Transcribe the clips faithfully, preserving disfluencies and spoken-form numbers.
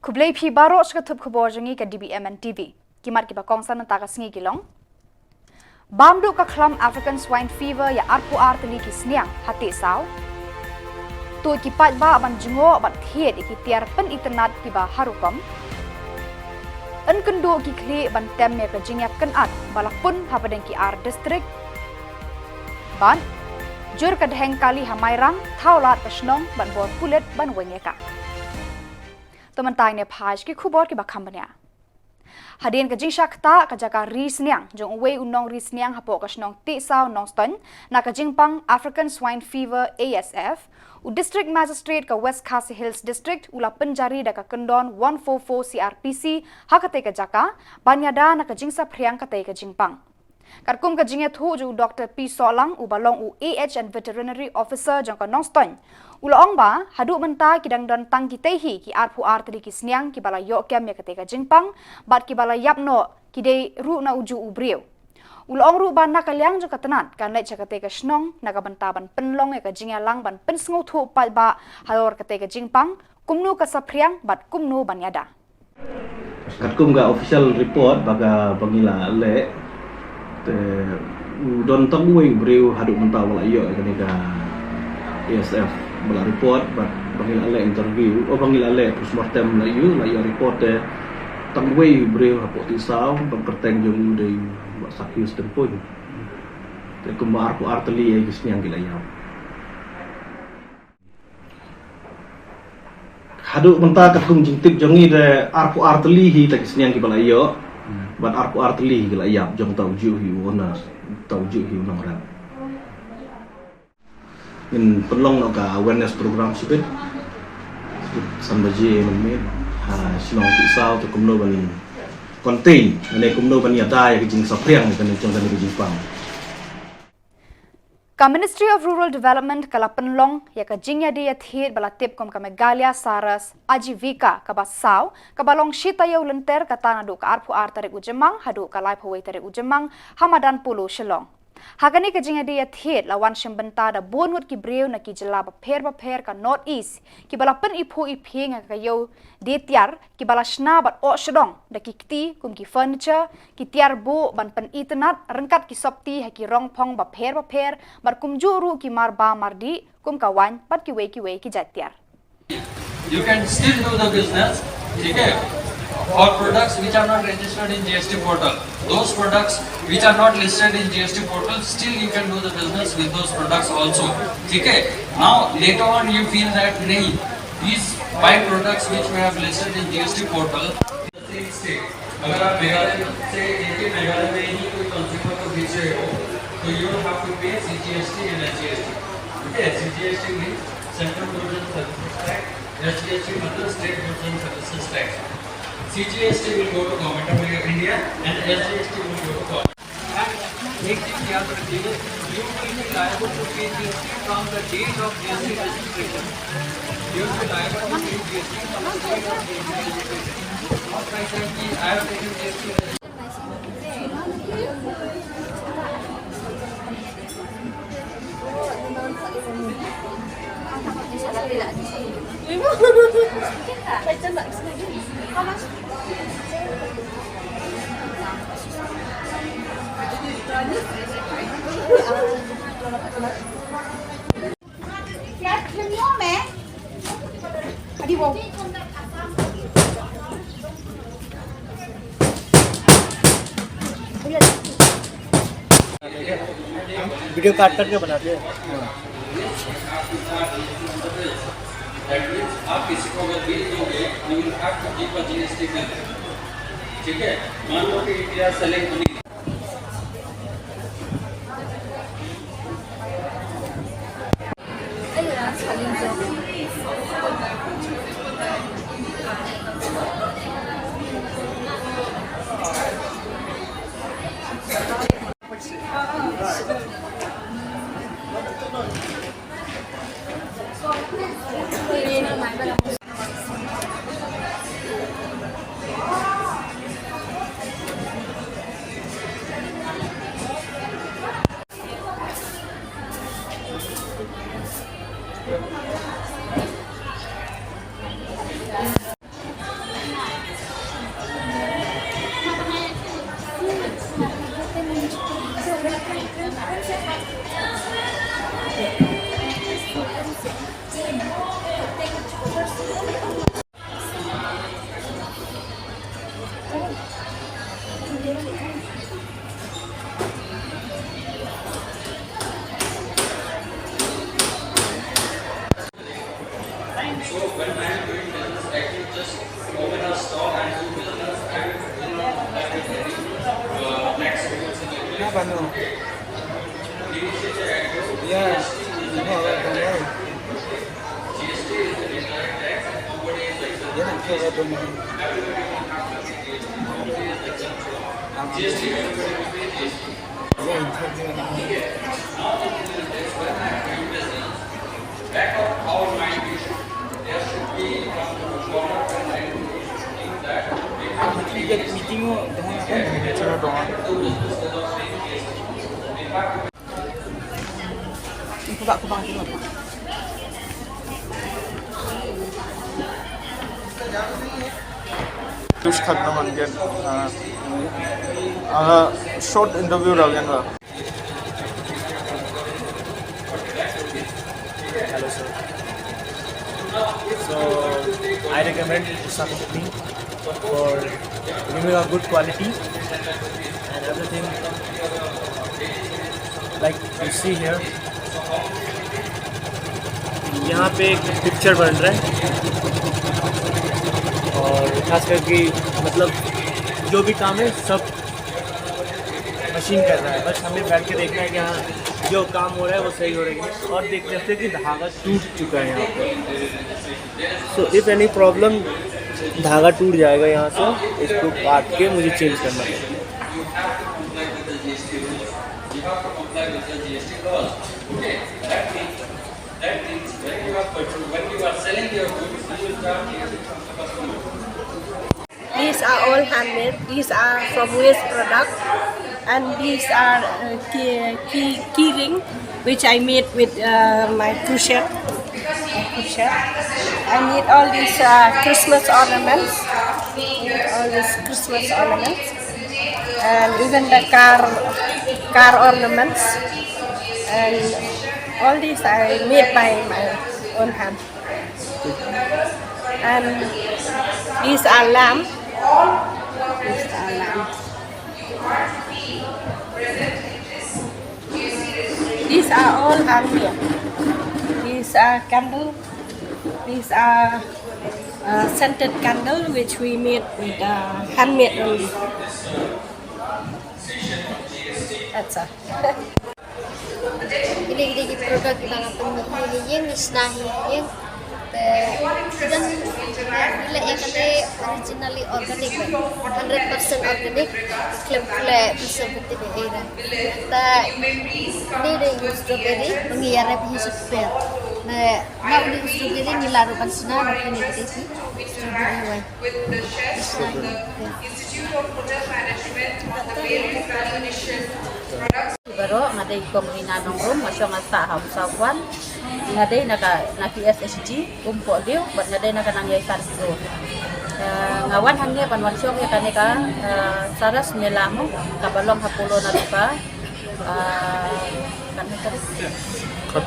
Khublei phi baroh sha ka thup khubor jong ngi ka D B M N T V. Ki mat kiba kongsan mynta ka sngi ki long: Bam duh ka khlam African Swine Fever ïa arphew ar tylli ki sniang ha Tehsaw. Tuid ki paidbah ban jngoh bad thied ïa ki tiar pynitynnad kiba ha rukom. Yn kynduh ki khlieh ban tem ïa ka jingïakynad ba la pun hapdeng ki ar district. Bad jur ka dheng kali ha Mairang, thaw lad ka shnong ban bor pulit ban weng ïa ka. To mynta ngin ïa phai sha ki khubor kiba kham bniah. Hadien ka jingshah ktah ka jaka ri sniang jong uwei u nongri sniang hapoh ka shnong Tehsaw Nongstoiñ na ka jingpang African Swine Fever, A S F, u District Magistrate ka West Khasi Hills District u la pynjari da ka kyndon one four four C R P C ha katei ka jaka ban ïada na ka jingsaphriang katei ka jingpang. Katkum ka jingïathuh jong u Doktor P Sohlang, uba long u A H and Veterinary Officer jong ka Nongstoiñ, u la ong ba haduh mynta ki dang don tang kitei hi ki arphew ar tylli ki sniang kiba la ïoh kem ïa katei ka jingpang, bad kiba la ïap noh ki dei ruh na ujuh u briew. U la ong ruh ba na ka liang jong ka tnat kan leit sha katei ka shnong na ka bynta ban pynlong ïa ka jingïalang ban pynsngewthuh paidbah halor katei ka jingpang, kumno ka saphriang bad kumno ban ïada. Katkum ka official report ba ka, ba ngi la leh, te u don tang uwei u briew haduh mynta ba la ïoh ïa kane ka A S F, ba la report, ba, ba ngi la leh interview, oh, ba ngi la leh postmortem, la ïoh, la ïoh report te tang uwei u briew hapoh Tehsaw, ba kyrteng jong u dei u Bah Sakius Tympuiñ. Te kumba arphew ar tylli ïa ki sniang ki la ïap. Haduh mynta katkum jingtip jong ngi te arphew ar tylli hi ta ki sniang kiba la ïoh. Hmm. Bad arphew ar tylli hi ki la ïap jong ta ujuh hi u owner, ta ujuh hi u nongrep. Ngin pynlong noh ka awareness program shibit. Shibit san baje mynmiet ha shnong Tehsaw te kumno ban contain, ne kumno ban ïada ïa ka jingsaphriang kane jong kane ka jingpang. Ka Ministry of Rural Development ka la pynlong ïa ka jingïadie ïathied ba la tip kum ka Meghalaya Saras Ajivika kaba saw, kaba long shi taïew lynter, kata naduh ka arphew ar tarik u Jymmang haduh ka laiphew wei tarik u Jymmang ha madan Polo Shillong. Ha kane ka jingïadie ïathied la wan shim bynta da bun ngut ki briew na ki jylla bapher bapher ka North East, kiba la pyniphuh iphieng ïa ka ïew die tiar kiba la shna bad oh shdong da ki kti kum ki furniture, ki tiar buh ban pynitynnad ryngkat ki sopti ha ki rong phong bapher bapher, bad kumjuh ruh ki mar ba mar dih kum ka waiñ bad kiwei kiwei ki jait tiar. You can still do the business, ठीक है? For products which are not registered in G S T portal, those products which are not listed in G S T portal, still you can do the business with those products also, ठीक है? Now, later on you feel that नहीं, these five products which we have listed in G S T portal, state, अगर आप मेघालय से लेके मेघालय में ही कोई कंज्यूमर को बेच रहे हो, तो you have to pay C G S T and S G S T। ठीक है, C G S T means Central Goods and Services Tax, S G S T मतलब State Goods and Services Tax। C G S T will go to Government of India and S G S T will go to government। And एक चीज याद रखिएगा, you will be liable to pay G S T from the date of G S T registration। You will be liable to pay G S T from the date of G S T registration। Not like that कि I have taken G S T। वीडियो काट करके बनाते हैं। That means आप किसी को अगर बिल दोगे, you will have to give a G S T bill। ठीक है, मान लो कि if you are selling only Yeah, no, I don't know. Yeah, I don't know. Short interview raw ïa nga. Hello, sir. So, I recommend Usha Company for giving a good quality and everything. Like you see here, यहाँ पे एक पिक्चर बन रहा है और खास करके, मतलब, जो भी काम है सब मशीन कर रहा है, बस हमें बैठ के देखना है कि हाँ, जो काम हो रहा है वो सही हो रहा है कि नहीं। और देख सकते हैं कि धागा टूट चुका है यहाँ पे। So if any problem, धागा टूट जाएगा यहाँ से, इसको काट के मुझे चेंज करना पड़ेगा। These are all handmade. These are from waste product, and these are uh, key, key, key ring, which I made with uh, my crochet. Crochet. I made all these uh, Christmas ornaments. All these Christmas ornaments, and even the car, car ornaments, and all these I made by my own hand. And these are lamp. These are lamp. These are all handmade. These are candle. These are uh, scented candle which we made with uh, handmade only. That's all. Ini ini di produk kita akan penuh ini yang isna yang te dan ini lah yang kata originally organic, hundred percent organic, claim kule bisa betul era. Ta ini deh strawberry mengiara bisa super. Nah, mau di strawberry ni larukan sana, ini kita strawberry wine. Isna. Baroh nga dei Kong Rina Nongrum, nga shong nga sah ha Umsawkwan. Nga dei na ka na P S H G Umpohliew, bad nga dei na ka nang ïai san kito. Eh, nga wan hangne ban wan shong ïa kane ka eh, Saras Mela mo, kaba long ha Polo Naduka. Eh, kan tarik? Khat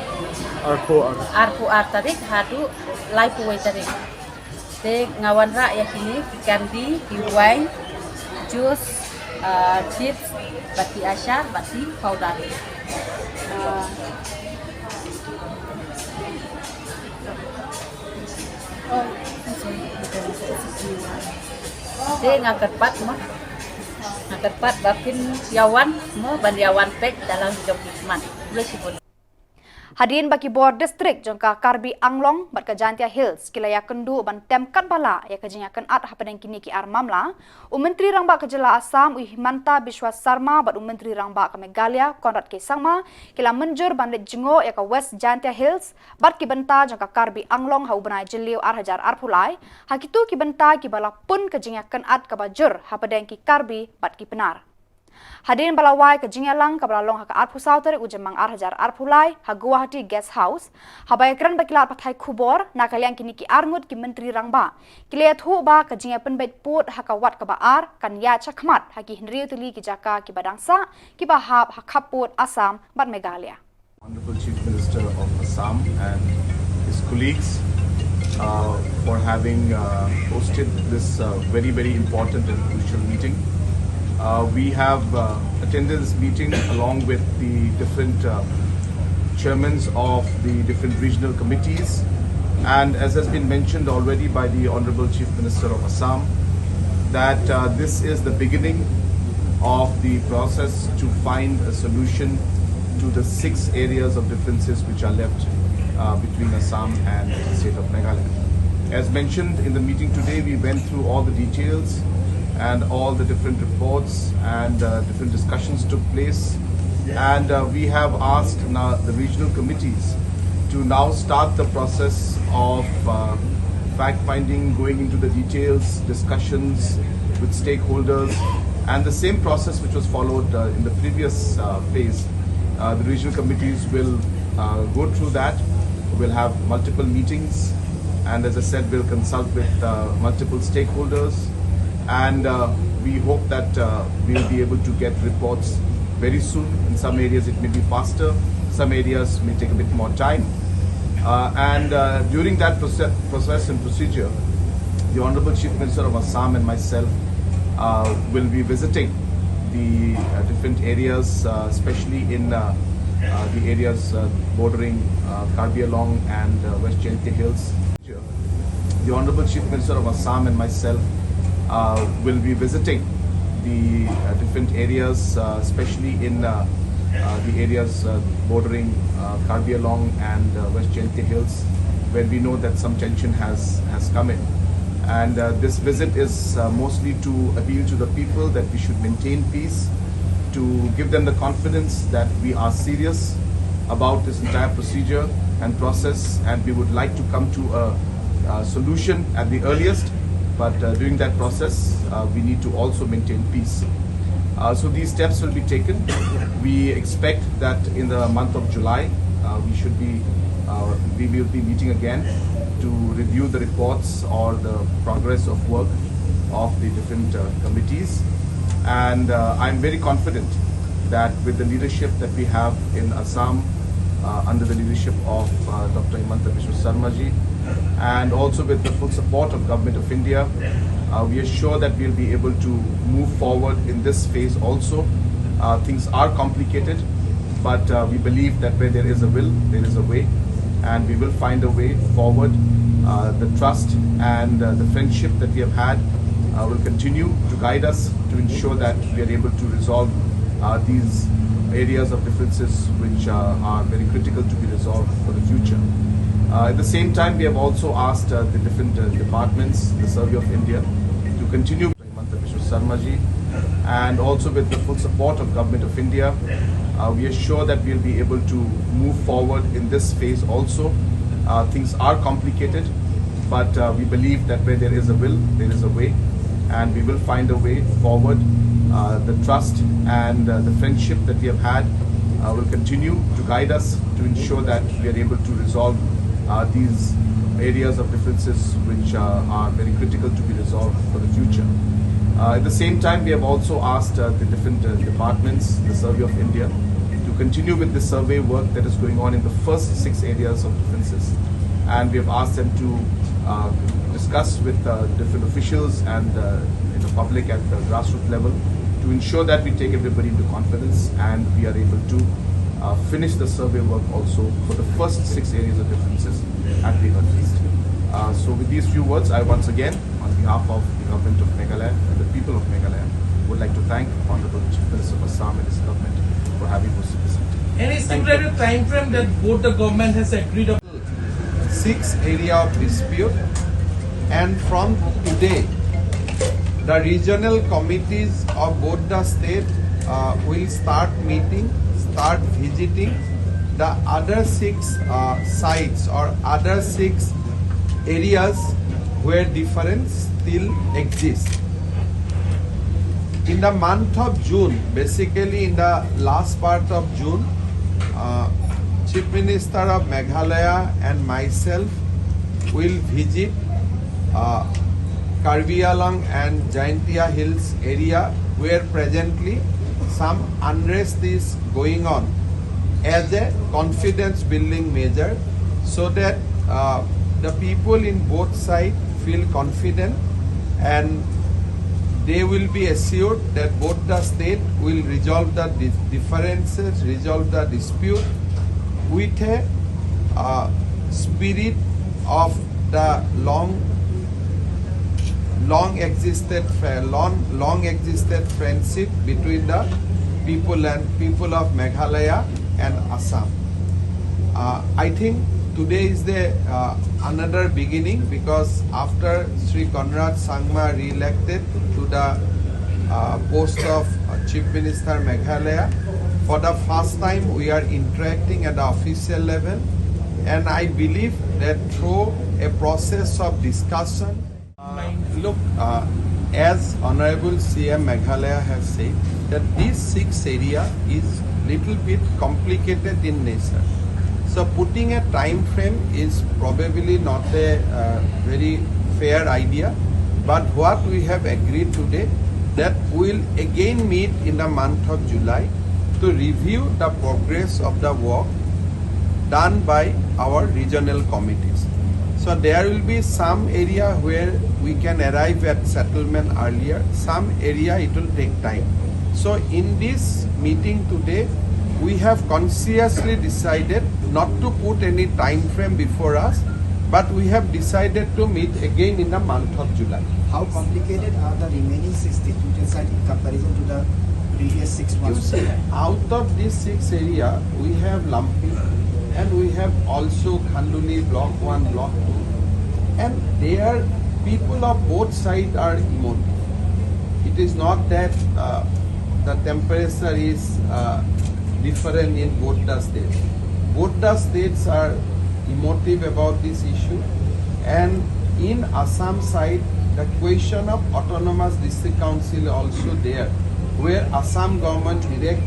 arphew ar. Arphew ar tarik haduh laiphew wei tarik. Te nga wanrah ïa kine ki candy, ki wine, juice, ah, chips, bad ki achar, bad ki powder. Ah. Te nga kyrpad mo. Nga kyrpad ba phin ïa wan mo, ban ïa wan peit da la ki jong ki khmat. Ïa shibun. Hadien ba ki bor district jong ka Karbi Anglong bad ka Jaintia Hills ki la ïakynduh ban tem katba lah ïa ka jingïakynad hapdeng kine ki ar mamla, u Myntri Rangbah ka jylla Assam u Himanta Biswa Sarma bad u Myntri Rangbah ka Meghalaya Conrad K Sangma ki la mynjur ban leit jngoh ïa ka West Jaintia Hills bad ki bynta jong ka Karbi Anglong ha u bnai Jylliew ar hajar arphew lai, ha kito ki bynta kiba la pun ka jingïakynad kaba jur hapdeng ki Karbi bad ki Pnar. Hadien ba la wai ka jingïalang kaba la long ha ka arphew saw tarik u Jymmang ar hajar arphew lai ha Guwahati Guest House, haba ïakren bad ki lad pathai khubor na ka liang kine ki arngut ki Myntri Rangbah ki la ïathuh ba ka jingïapynbeit pud ha ka wat kaba ar kan ïaid shakhmat ha ki hynriew tylli ki jaka kiba dang sah kiba hap ha khappud Assam bad Meghalaya. Honorable Chief Minister of Assam and his colleagues uh, for having uh, hosted this uh, very, very important and crucial meeting. Uh, we have uh, attended this meeting along with the different uh, chairmen of the different regional committees. And as has been mentioned already by the Honorable Chief Minister of Assam, that uh, this is the beginning of the process to find a solution to the six areas of differences which are left uh, between Assam and the state of Meghalaya. As mentioned in the meeting today, we went through all the details and all the different reports and uh, different discussions took place. And uh, we have asked now the regional committees to now start the process of uh, fact finding, going into the details, discussions with stakeholders, and the same process which was followed uh, in the previous uh, phase. Uh, the regional committees will uh, go through that. We'll have multiple meetings, and as I said, we'll consult with uh, multiple stakeholders, and uh, we hope that uh, we'll be able to get reports very soon. In some areas, it may be faster, some areas may take a bit more time. Uh, and uh, during that process, process and procedure, the Honorable Chief Minister of Assam and myself uh, will be visiting the uh, different areas, uh, especially in uh, uh, the areas uh, bordering uh, Karbi Anglong and uh, West Jaintia Hills. The Honorable Chief Minister of Assam and myself uh, will be visiting the uh, different areas, uh, especially in uh, uh, the areas uh, bordering uh, Karbi Anglong and uh, West Jaintia Hills, where we know that some tension has, has come in. And uh, this visit is uh, mostly to appeal to the people that we should maintain peace, to give them the confidence that we are serious about this entire procedure and process, and we would like to come to a, a solution at the earliest. But uh, during that process, uh, we need to also maintain peace. Uh, so these steps will be taken. We expect that in the month of July, uh, we should be uh, we will be meeting again to review the reports or the progress of work of the different uh, committees. And uh, I'm very confident that with the leadership that we have in Assam, uh, under the leadership of uh, Doctor Himanta Biswa Sarma ji, and also with the full support of Government of India, uh, we are sure that we'll be able to move forward in this phase also. Uh, things are complicated, but uh, we believe that where there is a will, there is a way, and we will find a way forward. Uh, the trust and uh, the friendship that we have had uh, will continue to guide us to ensure that we are able to resolve uh, these areas of differences which uh, are very critical to be resolved for the future. Uh, at the same time, we have also asked uh, the different uh, departments, the Survey of India, to continue Himanta Biswa Sarma ji, and also with the full support of Government of India, uh, we are sure that we'll be able to move forward in this phase also. Uh, things are complicated, but uh, we believe that where there is a will, there is a way, and we will find a way forward. Uh, the trust and uh, the friendship that we have had uh, will continue to guide us to ensure that we are able to resolve uh, these areas of differences which uh, are very critical to be resolved for the future. Uh, at the same time, we have also asked uh, the different uh, departments, the Survey of India, to continue with the survey work that is going on in the first six areas of differences. And we have asked them to uh, discuss with uh, different officials and uh, the public at the grassroots level to ensure that we take everybody into confidence and we are able to uh, finish the survey work also for the first six areas of differences at the earliest. Uh, so with these few words, I once again, on behalf of the government of Meghalaya and the people of Meghalaya, would like to thank Honorable Chief Minister of Assam and his government for having hosted this meeting. Any stipulated time frame that both the government has agreed upon? Six area of dispute, and from today, the regional committees of both the state uh, will start meeting, start visiting the other six uh, sites or other six areas where difference still exists. In the month of June, basically in the last part of June, uh, Chief Minister of Meghalaya and myself will visit uh, Karbi Anglong and Jaintia Hills area, where presently some unrest is going on, as a confidence building measure, so that uh, the people in both sides feel confident and they will be assured that both the state will resolve the di- differences, resolve the dispute with a uh, spirit of the long long existed fri- long long existed friendship between the people and people of Meghalaya and Assam. Uh, I think today is the uh, another beginning, because after Sri Conrad Sangma re-elected to the uh, post of uh, Chief Minister Meghalaya, for the first time we are interacting at the official level, and I believe that through a process of discussion, uh, look, uh, as Honorable C M Meghalaya has said, that this six area is little bit complicated in nature. So putting a time frame is probably not a uh, very fair idea. But what we have agreed today, that we'll again meet in the month of July to review the progress of the work done by our regional committees. So there will be some area where we can arrive at settlement earlier, some area it will take time. So in this meeting today, we have consciously decided not to put any time frame before us, but we have decided to meet again in the month of July. How complicated are the remaining six distribution sites in comparison to the previous six months? You see, out of these six area, we have Lampi and we have also Khanduli Block one, Block two, and there people of both sides are emotive. It is not that uh, the temperature is uh, different in both the states. Both the states are emotive about this issue, and in Assam side, the question of autonomous district council also there, where Assam government direct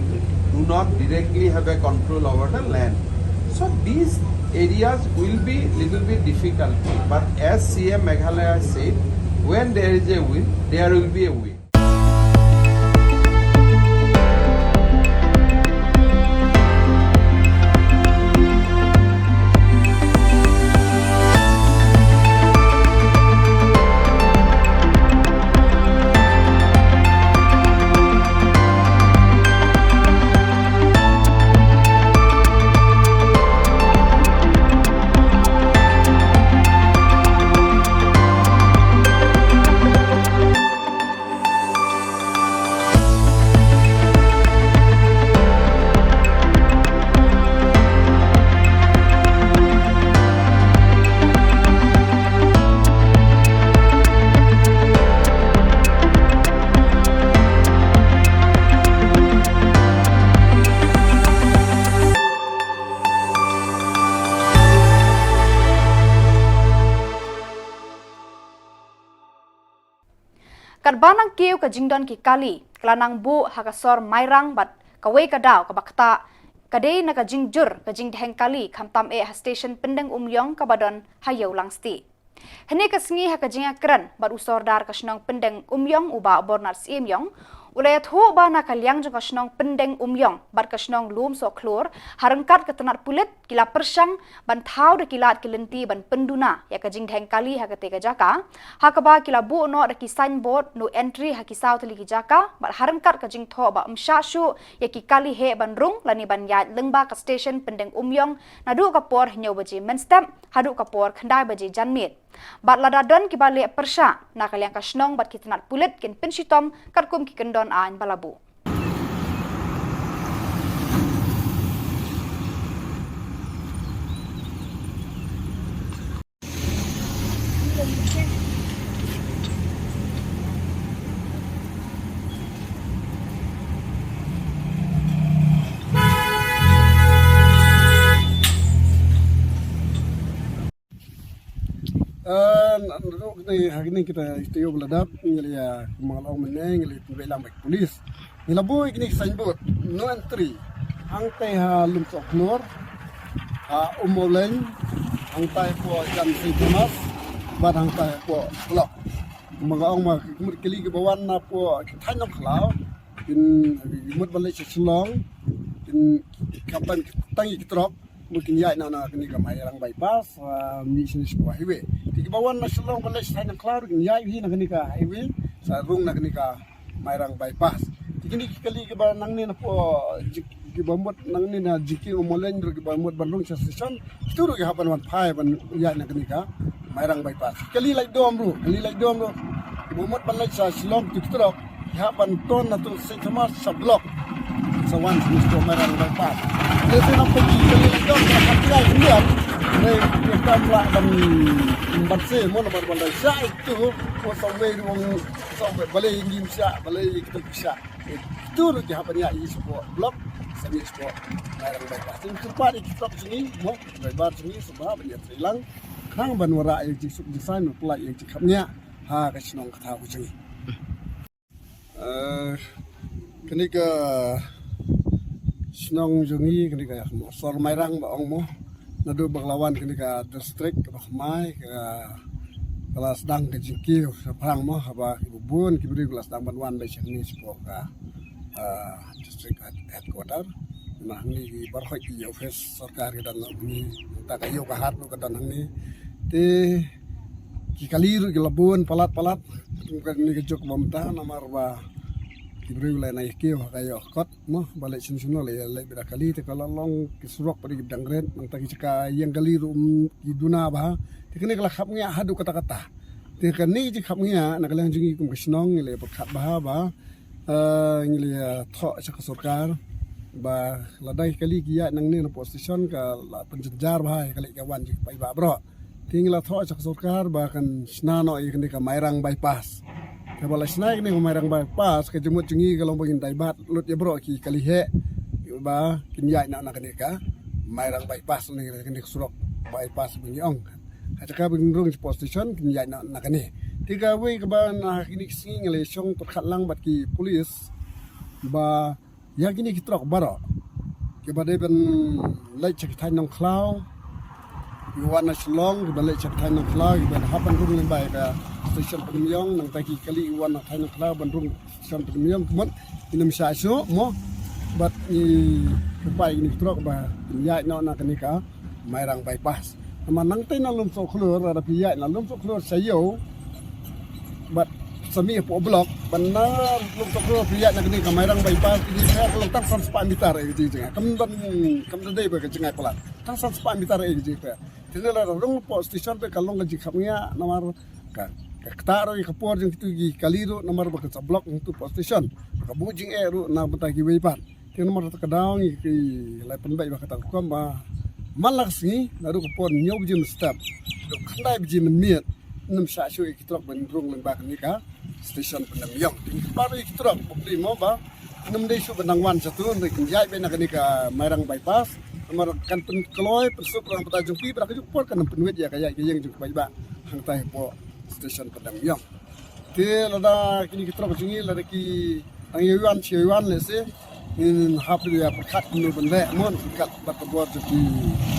do not directly have a control over the land. So these areas will be little bit difficult, but as C M Meghalaya said, when there is a will, there will be a way. Katba nang kiew ka jingdon ki kali, ka la nang buh ha ka sor Mairang bad kawei ka daw kaba ktah ka dei na ka jingjur ka jingdheng kali khamtam eh ha station Pyndeng Umïong kaba don ha Ïew Langsti. Hynne ka sngi ha ka jingïakren bad u Sordar ka shnong Pyndeng Umïong u Bah Bernard Syiemiong, u la ïathuh ba na ka liang jong ka shnong Pyndeng Umïong bad ka shnong Lumsohkhlur, ha ryngkat ka tnat pulit ki la pyrshang ban thaw da ki lad ki lynti ban pynduna ïa ka jingdheng kali ha katei ka jaka, ha kaba ki la buh noh da ki signboard no entry ha ki saw tylli ki jaka, bad ha ryngkat ka jingthoh ba ym shah shuh ïa ki kali heh ban rung lane ban ïaid lyngba ka station Pyndeng Umïong naduh ka por hynñiew baje mynstep haduh ka por khyndai baje janmiet. Bad lada don kiba leh pyrshah, na ka liang ka shnong bad ki tnat pulit kin pynshitom katkum ki kyndon aiñ ba la buh. Eh, na, na, na, na, ha kine kita ïa ba la dap, ngi la ïa, kumba nga la ong mynne, ngi la ïa pynbeit lang bad ki police. Ngi la buh ïa kine ki signboard, no entry. Hangtai ha Lumsohkhlur, ha Ummawlein, hangtai hapoh Jan Saint Thomas, bad hangtai hapoh Block. Kumba nga ong ma, ki mut kali kiba wan napoh ki thaiñ Nongkhlaw, kin, ki mut ban leit sha Shillong, kin, ki khamtam ki tang ïa ki truck, mut kin ïaid na, na kane ka Mairang bypass, ah, mih shane shapoh highway. Te kiba wan na Shillong ban leit sha Nongkhlaw ruh kin ïaid hi na kane ka highway, sa rung na kane ka Mairang bypass. Te kine ki kali kiba nangne napoh jing, kiba mut nangne na jingkieng Ummawlein ruh kiba mut ban rung sha station, kitu ruh ki hap ban wan phai ban ïaid na kane ka Mairang bypass. Kali Laitdom ruh, kali Laitdom ruh. Ki mut ban leit sha Shillong tu ki trok, ki hap ban ton na tu Saint Thomas sha block. Sa wan sha Mister Mairang bypass. Lehse na pagi kali jong ka hap jai khyndiat. Lei ki kam lah ban ban se mo na ban ban leit sha itu. Mo sa wei ruang sa wei balei ngi sha balei kita sha. Itu ruh ki hap ban ïa i sha block. Sa ngi sha Mairang bypass. Tin kyrpad ïa ki trok jong ngi mo driver jong ngi sa ba ban ïa trei lang. Khnang ban wanrah ïa ki suk jingsain ban pynlait ïa ki khapngiah ha ka shnong ka thaw ka jong ngi. Eh, kane ka shnong jong ngi, kane ka Sor Mairang ba ong mo. Naduh ba ka la wan kane ka district kaba kmai ka, ka la sdang ka jingkiew shaphrang mo, haba ki bun ki briew ka la sdang ban wan leit sha kane shapoh ka, ah, district head-, headquarter. Na hangne ki baroh ki office sorkar ki don hangne, ta ka ïew ka hat ruh ka don hangne. Te ki kali ruh ki la bun palat palat. Kum kane ka juk ba mynta namar ba ki briew la ïa kiew ha ka ïew kot mo, ba leit shen shen la ïa leit beit da kali, te ka la long ki surok pat ki dang rit, nangta ki jaka ïeng kali ruh, mm, ki duna bha. Te kane ka la khapngiah haduh katta katta. Te kane ka jingkhapngiah na ka liang jong ngi kum ka shnong ngi la ïa pyrkhat bha ba, eh, ngi la ïa thoh sha ka sorkar ba lada ki kali ki ïaid nangne na port station ka la pynjynjar bha ïa ka leit ka wan jong ki paidbah baroh. Te ngi la thoh sha ka sorkar ba kan shna noh ïa kane ka Mairang bypass. Te ba la shna ïa kane ka Mairang bypass, ka jingmut jong ngi ka long ba ngin divert lut ïa baroh ki kali heh ba kin ïaid noh na kane ka Mairang bypass, ne kane ka surok bypass ba ngi ong. Ha jaka ba kin rung sha port station kin ïaid noh na kane. Te kawei kaba na kine ki sngi ngi la shong pyrkhat lang bad ki police ba ïa kine ki trok baroh kiba dei ban leit sha ki thaiñ Nongkhlaw, kiba wan na Shillong, kiba leit sha ki thaiñ Nongkhlaw, kiba hap ban rung lyngba ïa ka station Pynmyong, nangta ki kali kiba wan na thaiñ Nongkhlaw ban rung station Pynmyong, kumut kin ym shah shuh mo. Bad ngi kyrpad ïa kine ki trok ba kin ïaid noh na kane ka Mairang bypass. Namar nangta na Lumsohkhlur, lada phi ïaid na Lumsohkhlur sha ïew bad sa mih hapoh block, ban na Lumsohkhlur phi ïaid na kane ka Mairang bypass, kine phi ka long tang san spah meter ïa ka jingïaid. Kam don, kam don dei ba ka jingïaid palat. Tang san spah meter ïa ka jingïaid. Te lada rung port station te ka long ka jingkhapngiah namar ka, ka ktah ruh ïa ka por jong kitu ki kali ruh namar ba kan sa block hangtu port station. Ka buh jingeh ruh na bynta kiwei pat. Te namar kata ka daw ngi ki la pynbeit ba kata ka rukom ba man la ka sngi naduh ka por hynñiew baje mynstep haduh khyndai baje mynmiet, ngim shah shuh ïa ki trok ban rung lyngba kane ka station Pynmyong. Te ngi kyrpad ïa ki trok ba phi mo ba ngim dei shuh ban dang wan shatu, hynrei kin ïaid beit na kane ka Mairang bypass. Namar kan pynkloi pynsuk rangbah jong phi ba da kajuh ka por kan pynwit ïa ka ïaid ka ïeng jong ki paidbah hangtai hapoh station Pynmyong. Te lada kine ki trok jong ngi lada ki dang ïa wan shi ïa wan lehse ngin hap ïa pyrkhat kumno ban leh mo, pyrkhat bad ka bor jong ki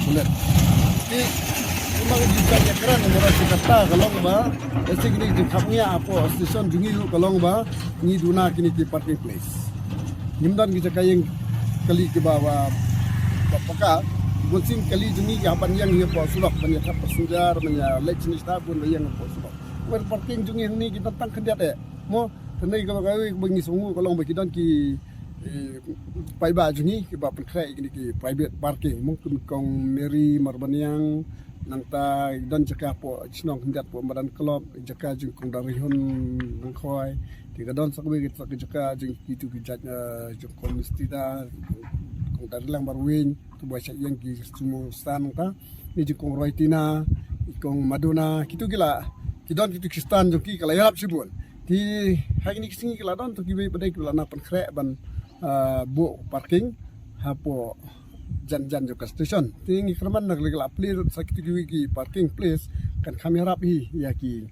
pulit. Te kumba ngi ju ïa kren mo, shi katta ka long ba lehse kine ki jingkhapngiah hapoh station jong ngi ruh ka long ba ngi duna kine ki parking place. Ngim don ki jaka ïeng kali kiba, ba, ba paka. Bun sien kali jong ngi ki hap ban ïeng hapoh surok ban ïa thap passenger, ban ïa leit shane shata, bun ba ïeng hapoh surok. Wer parking jong ngi hangne ki don tang khyndiat eh. Mo, te ngi kaba kawei ba ngi sngew ka long ba ki don ki, eh, paidbah jong ngi kiba pynkhreh ïa kine ki private parking. Mo, kum kong Mary Marbaniang, nangta ki don jaka hapoh shnong khyndiat hapoh Madan Club, jaka jong kong Darihun Nongkhoi. Te ka don sa kawei ka jaka jong kitu ki jait, eh, jong kong Mistida, kong Darilang Marwin, tu ba sha ïeng ki sumo stan nangta. Ni jong kong Roytina, kong Maduna, kitu ki la, ki don kitu ki stan jong ki ka la ïarap shibun. Te ha kine ki sngi ki la don tu kiwei pat de ki la na pynkhreh ban, ah, buh parking hapoh jan jan jong ka station. Te ngi kyrmen na ka la plie sa kitu kiwei ki parking place kan kham ïarap hi ïa ki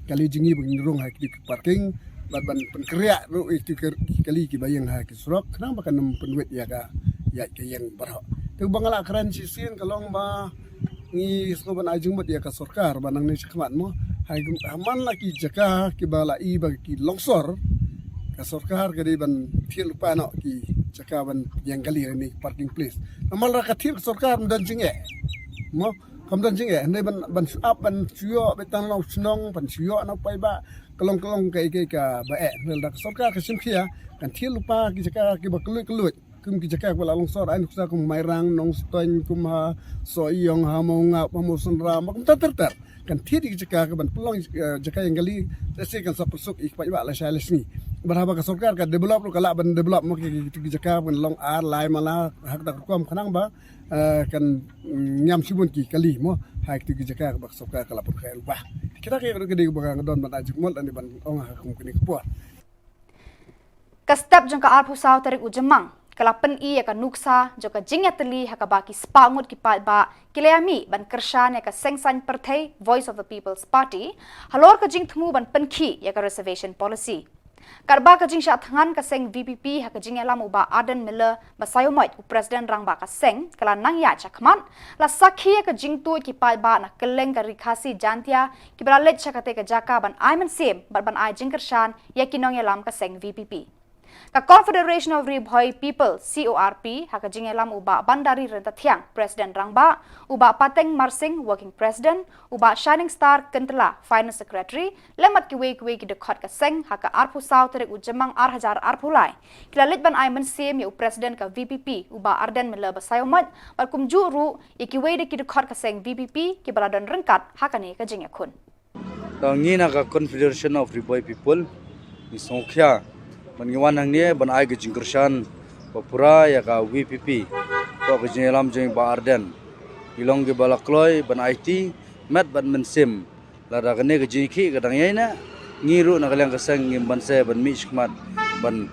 kali jong ngi ba ngin rung ha kitu ki parking bad ban pynkhreh ruh ïa kitu ki kali kiba ïeng ha ki surok khnang ba kan ym pynwit ïa ka ïaid ka ïeng baroh. Te ba nga la kren shisien ka long ba ngi sngewbha ban ai jingmut ïa ka sorkar ba nangne shakhmat mo, ha man la ki jaka kiba la i ba ki longsor, ka sorkar ka dei ban thied lypa noh ki jaka ban ïeng kali ne parking place. Namar la ka thied ka sorkar ym don jingeh mo, kam don jingeh ne ban, ban shu ap ban shu ïoh beit tang na u shnong, ban shu ïoh na u paidbah. Ka long, ka long kaei kaei kaba eh. Hynrei lada ka sorkar ka shim khia kan thied lypa ki jaka kiba kylluid kylluid. Kum ki jaka ba la longsor, ai nuksa kum Mairang, Nongstoiñ, kum ha Sohiong, ha Mawngap, ha Mawsynram, ba kumta ter ter. kan thied ïa ki jaka ka ban pynlong, eh, jaka ïeng kali, te shi kan sa pynsuk ïa ki paidbah lashai lashisngi. Bad haba ka sorkar ka develop ruh ka lah ban develop mo ki, ki, ki jaka ban long ar lai mala, ha kata ka rukom khnang ba, eh, kan, mm, ñiam shibun ki kali mo, ha kito ki jaka ba ka sorkar ka la pynkhreh lypa. Kita ki ruh ki dei ba nga don ban ai jingmut lane ban ong ha kum kine ki por. Ka step jong ka arphew saw tarik u Jymmang ka la pyni ïa ka nuksa jong ka jingïatylli ha kaba ki spah ngut ki paidbah ki la ïamih ban kyrshan ïa ka seng saiñ pyrthei Voice of the People's Party halor ka jingthmu ban pynkhih ïa ka reservation policy. Katba ka jingshah thngan ka seng V P P ha ka jingïalam u Bah Ardent Miller Basaiawmoit, u President Rangbah ka seng, ka la nang ïaid shakhmat, la sakhi ïa ka jingtuid ki paidbah na kylleng ka Ri Khasi Jaiñtia kiba la leit sha kata ka jaka ban ai mynsiem bad ban ai jingkyrshan ïa ki nongïalam ka seng V P P. Ka Confederation of Ri Bhoi People, C O R P, ha ka jingïalam u Bah Bandari Ryntathiang, President Rangbah, u Bah Pateng Marsing, Working President, u Bah Shining Star Kyntla, Finance Secretary, lem bad kiwei kiwei ki dkhot ka seng, ha ka arphew saw tarik u Jymmang ar hajar arphew lai, ki la leit ban ai mynsiem ïa u President ka V P P, u Bah Ardent Miller Basaiawmoit, bad kumjuh ruh ïa kiwei de ki dkhot ka seng V P P kiba la don ryngkat ha kane ka jingïakhun. Te ngi na ka Confederation of Ri Bhoi People ngi sngewkhia ba ngi wan hangne ban ai ka jingkyrshan ba pura ïa ka V P P, to ka jingïalam jong i Bah Ardent. Ngi long kiba la kloi ban aiti met bad mynsiem. Lada kane ka jingïakhih ka dang ïaineh, ngi ruh na ka liang ka seng ngim banse ban mih shakhmat ban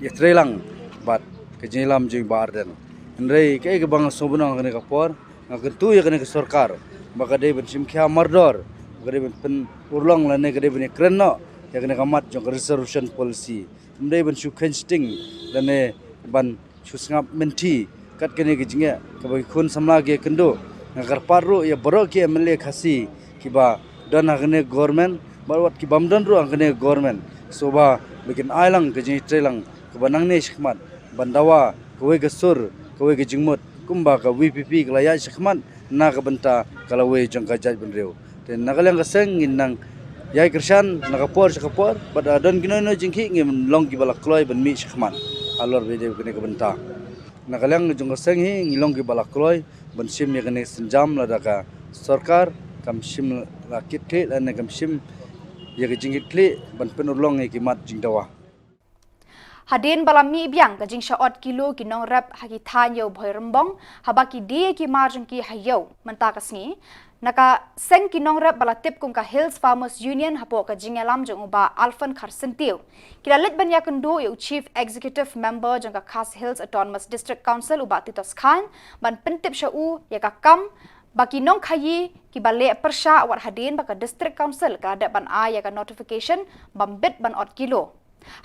ïatreilang bad ka jingïalam jong i Bah Ardent. Hynrei kaei kaba nga sngewbha ong ha kane ka por, nga kyntu ïa kane ka sorkar ba ka dei ban shim khia mardor, ba ka dei ban pynurlong lane ka dei ban ïakren noh ïa kane ka mat jong ka reservation policy. Ym dei ban shu kheiñ sting lane ban shu sngap mynthi kat kane ka jingeh kaba ki khun samla ki ïakynduh. Nga kyrpad ruh ïa baroh ki M L A Khasi kiba don ha kane ka government bad wat ki bym don ruh ha kane ka government, sngewbha ba kin ai lang ka jingïatreilang kaba nangne shakhmat ban dawa kawei ka sur, kawei ka jingmut kumba ka V P P ka la ïaid shakhmat na ka bynta ka lawei jong ka jaitbynriew. Te na ka liang ka seng ngin nang ïai kyrshan na ka por sha ka por, bad, ah, don kino kino jingkhih ngin long kiba la kloi ban mih shakhmat halor ba ïadei bad kane ka bynta. Na ka liang jong ka seng hi ngi long kiba la kloi ban shim ïa kane ka sienjam lada ka sorkar kam shim la kitkhlieh lane kam shim ïa ka jingkitkhlieh ban pynurlong ïa ki mat jingdawa. Hadien ba la mih biang ka jingshah ot kilo ki nongrep ha ki thaiñ ïew Bhoirymbong, haba ki die ki mar jong ki ha ïew mynta ka sngi, na ka seng ki nongrep ba la tip kum ka Hills Farmers Union hapoh ka jingïalam jong u Bah Alfon Kharsyntiew, ki la leit ban ïakynduh ïa u Chief Executive Member jong ka Khasi Hills Autonomous District Council u Bah Titos Chyne ban pyntip sha u ïa ka kam ba ki nongkhaïi kiba leh pyrshah wat hadien ba ka District Council ka la dep ban ai ïa ka notification bym bit ban ot kilo.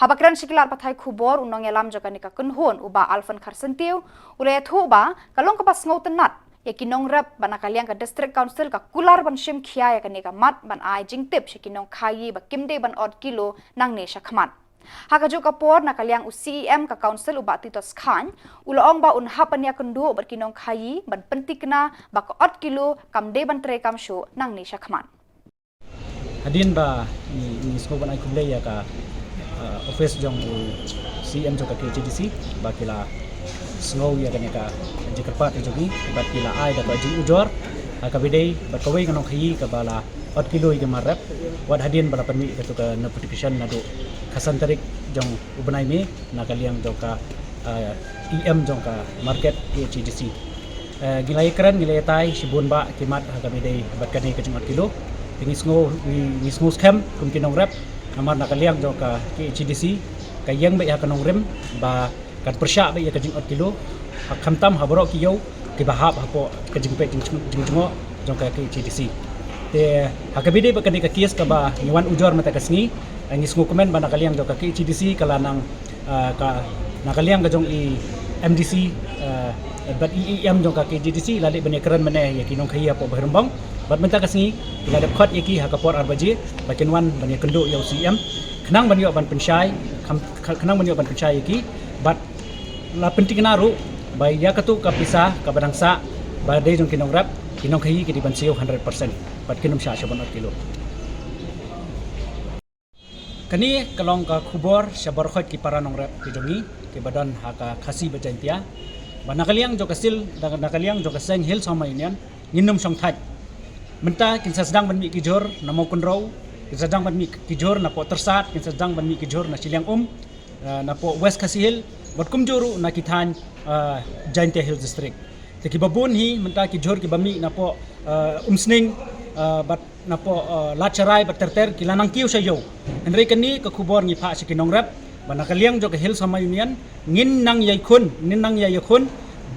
Haba kren sha ki lad pathai khubor u nongïalam jong kane ka kynhun u Bah Alfon Kharsyntiew u la ïathuh ba ka long kaba sngewtynnat ïa ki nongrep ba na ka liang ka District Council ka kular ban shim khia ïa kane ka mat ban ai jingtip sha ki nongkhaïi ba kim dei ban ot kilo nangne shakhmat. Ha kajuh ka por na ka liang u C E M ka Council u Bah Titos Chyne u la ong ba un hap ban ïakynduh bad ki nongkhaïi ban pynthikna ba ka ot kilo kam dei ban treikam shuh nangne shakhmat. Hadien ba ngi, ngi sngew ban ai khublei ïa ka, uh, office jong u C E M jong ka K H A D C ba ki la sngew ïa kane ka jingkyrpad ka jong ngi bad ki la ai da ka jingujor, uh, kaba ïadei bad kawei ka nongkhaïi kaba la ot kilo ïa ki mar rep wat hadien ba la pynmih katto ka notification naduh khatsan tarik jong u bnai May na ka liang jong ka, uh, E M jong ka market K H A D C. Eh, ngi la ïakren, ngi la ïatai shibun bah ki mat ha kaba ïadei bad kane ka jingot kilo. Te ngi sngew, ngi, ngi sngew skhem kum ki nongrep namar na ka liang jong ka K H A D C ka ïeng beit ha ka nongrim ba kan pyrshah beit ïa ka jingot kilo, ha khamtam ha baroh ki ïew kiba hap hapoh ka jingpeit jing, jingjngoh jong ka K H A D C. Te ha kaba ïadei bad kane ka case kaba ngi wan ujor mynta ka sngi, eh, ngi sngewkmen ba na ka liang jong ka K H A D C ka la nang, ah, ka, na ka liang ka jong i M D C, ah, bad i E M jong ka K H A D C la leit ban ïakren mynne ïa ki nongkhaïi hapoh Bhoirymbong. Bad mynta ka sngi ki la dep khot ïa ki ha ka por ar baje ba kin wan ban ïakynduh ïa u C E M khnang ban ïoh ban pynshai, kham, khnang ban ïoh ban pynshai ïa ki bad la pynthikna ruh ba ïa katto ka pisa kaba dang sah ba dei jong ki nongrep, ki nongkhaïi ki dei ban siew hundred percent bad kin ym shah shuh ban ot kilo. Kane ka long ka khubor sha baroh ki para nongrep ki jong ngi kiba don ha ka Khasi bad Jaiñtia ba na ka liang jong ka sil, na ka liang jong ka seng Hills Farmers Union ngin ym shong thait. Mynta kin sa sdang ban mih ki jhur na Mawkynrew, kin sa sdang ban mih ki jhur na Pohtyrsad, kin sa sdang ban mih ki jhur na Shiliang Um, eh, na Poh West Khasi Hills, bad kumjuh ruh na ki thaiñ, eh, Jaintia Hills District. Te kiba bun hi mynta ki jhur kiba mih na Poh, eh, Umsning, eh, bad na Poh, eh, Latsharai bad ter ter ki la nang kiew sha ïew. Hynrei kane ka khubor ngi phah sha ki nongrep ba na ka liang jong ka Hill Swamar Union ngin nang ïai khun, ngin nang ïai ïakhun,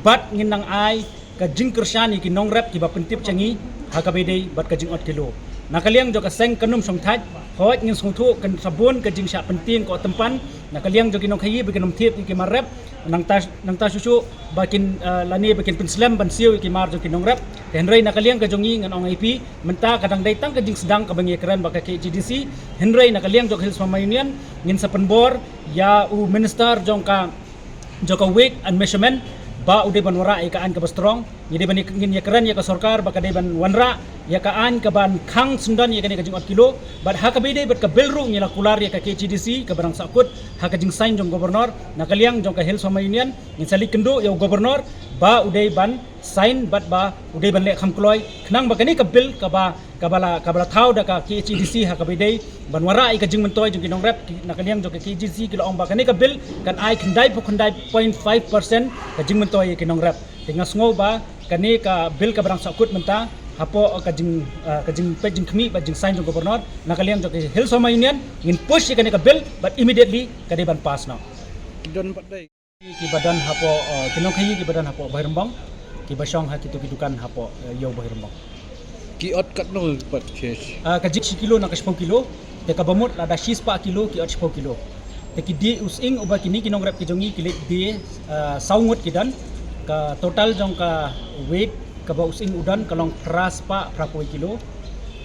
bad ngin nang ai ka jingkyrshan ïa ki nongrep kiba pyntip sha ngi ha kaba ïadei bad ka jingot kilo. Na ka liang jong ka seng Kynum Shongthait, hooid ngin sngewthuh kan sa bun ka jingshah pyntieng ko tympan na ka liang jong ki nongkhaïi ba kin ym thied ïa ki mar rep, nangta, nangta shuh shuh ba kin, eh, lane ba kin pynslem ban siew ïa ki mar jong ki nongrep. Te hynrei na ka liang ka jong ngi ngan ong ïa phi, mynta ka dang dei tang ka jingsdang kaba ngi ïakren bad ka K H A D C, hynrei na ka liang jong ka Hill Swamar Union ngin sa pynbor ïa u minister jong ka, jong ka weight and measurement ba u dei ban wanrah ïa ka aiñ kaba strong. Ngi dei ban, ngin ïakren ïa ka sorkar ba ka dei ban wanrah ïa ka aiñ kaban khang syndon ïa kane ka jingot kilo. Bad ha kaba ïadei bad ka bill ruh ngi la kular ïa ka K H A D C kaba dang sahkut ha ka jingsign jong u Governor. Na ka liang jong ka Hill Swamar Union ngin sa leit kynduh ïa u Governor ba u dei ban sign bad ba u dei ban leh kham kloi khnang ba kane ka bill kaba, kaba la, kaba la thaw da ka K H A D C ha kaba ïadei ban wanrah ïa ka jingmyntoi jong ki nongrep. Ki, na ka liang jong ka K H A D C ki la ong ba kane ka bill kan ai khyndai phew khyndai point five percent ka jingmyntoi ïa ki nongrep. Te nga sngew ba kane ka bill kaba dang sahkut mynta hapoh ka jing, eh, ka jingpeit jingkhmih bad jingsign jong u Governor, na ka liang jong ka Hill Swamar Union ngin push ïa kane ka bill bad immediately ka dei ban pass noh. Don pat dei. Kiba don hapoh, eh, ki nongkhaïi kiba don hapoh Bhoirymbong, kiba shong ha kito ki dukan hapoh, eh, ïew Bhoirymbong. Ki ot katno pat, Kesh? Ah, ka jing shi kilo na ka shiphew kilo, te kaba mut lada shispah kilo ki ot shiphew kilo. Te ki die u sying uba kine ki nongrep ki jong ngi ki leit die, ah, saw ngut ki don, ka total jong ka weight kaba u sying u don ka long phraspah phraphew kilo.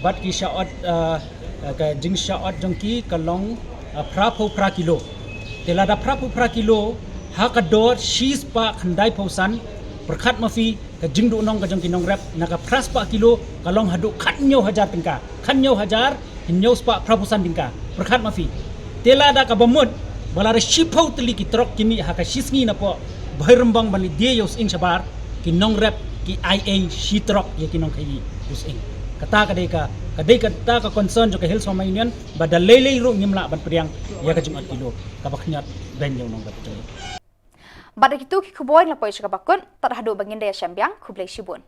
Bad ki shah ot, ah, ka jingshah ot jong ki ka long, ah, phraphew phra kilo. Te lada phraphew phra kilo ha ka dor shispah khyndaiphew san, pyrkhat ma phi ka jingduhnong ka jong ki nongrep na ka phraspah kilo ka long haduh khathynñiew hajar tyngka. Khathynñiew hajar hynñiewspah phraphew san tyngka. Pyrkhat ma phi. Te lada kaba mut ba lada shiphew tylli ki trok ki mih ha ka shisngi napoh Bhoirymbong ban leit die ïa u sying shabar, ki nongrep ki ai ei shi trok ïa ki nongkhaïi u sying. Kata ka dei ka, ka dei kata ka concern jong ka Hill Swamar Union ba da lei lei ruh ngim lah ban pdiang ïa ka jingot kilo kaba khñiot beiñ ïa u nongrep jong ngi. Bad da kito ki khubor ngi la poi sha kaba kut, tad haduh ba ngin da ïashem biang, khublei shibun.